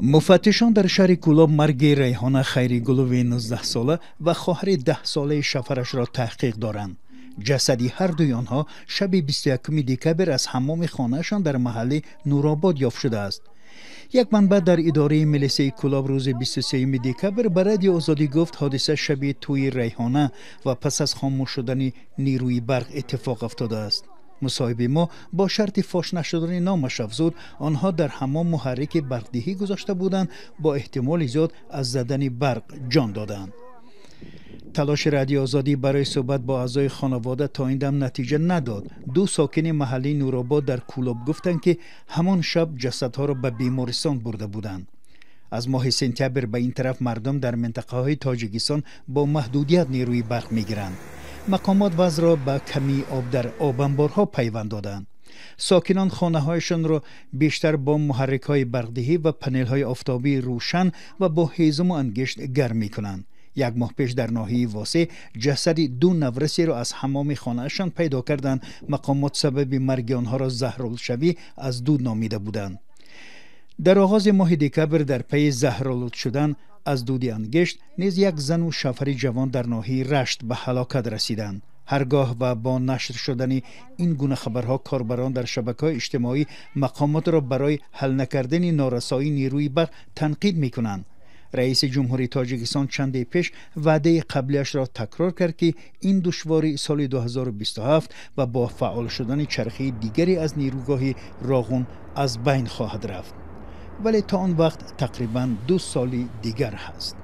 Муфаттишон дар шаҳри Кӯлоб марги Райҳона Хайригулови 19-сола ва хоҳари 10-солаи шавҳарашро таҳқиқ доранд. Ҷасади ҳар дуи онҳо шаби 21 декабр аз ҳаммоми хонаашон дар маҳалли Нуробод ёфт шудааст. Як манбаъ дар идораи милисияи Кӯлоб рӯзи 23 декабр ба Радиои Озодӣ гуфт, ҳодиса шаби тӯи Райҳона ва пас аз хомӯш шудани нерӯи барқ иттифоқ афтодааст. Мусоҳиби мо бо шарти фош нашудани номаш афзуд, онҳо дар ҳаммом муҳаррики барқдиҳӣ гузошта буданд, бо эҳтимоли зиёд аз задани барқ ҷон доданд. Талоши Радиои Озодӣ барои суҳбат бо аъзои хонавода то ин дам натиҷа надод. Ду сокини маҳаллии Нуробод дар Кӯлоб гуфтанд, ки ҳамон шаб ҷасадҳоро ба бемористон бурда буданд. Аз моҳи сентябр ба ин тараф мардум дар минтақаҳои Тоҷикистон бо маҳдудият нерӯи барқ мегиранд. Мақомот вазъро ба камии об дар обанборҳо пайванд доданд. Сокинон хонаҳояшонро бештар бо муҳаррикҳои барқдиҳӣ ва панелҳои офтобӣ рӯшан ва бо ҳезуму ангишт гарм мекунанд. Як моҳ пеш дар ноҳияи Восеъ ҷасади ду наврасеро аз ҳаммоми хонаашон пайдо карданд. Мақомот сабаби марги онҳоро заҳролудшавӣ аз дуд номида буданд. Дар оғози моҳи декабр дар пайи заҳролуд шудан аз дуди ангишт низ як зану шавҳари ҷавон дар ноҳияи Рашт ба ҳалокат расиданд. Ҳаргоҳ ва бо нашр шудани ин гуна хабарҳо корбарон дар шабакаҳои иҷтимоӣ мақомотро барои ҳал накардани норасоии нерӯи барқ танқид мекунанд. Раиси ҷумҳурии Тоҷикистон чанде пеш ваъдаи қаблиашро такрор кард, ки ин душворӣ соли 2027 ва бо фаъол шудани чархаи дигаре аз нерӯгоҳи Роғун аз байн хоҳад рафт. Вале то он вақт тақрибан 2 соли дигар ҳаст.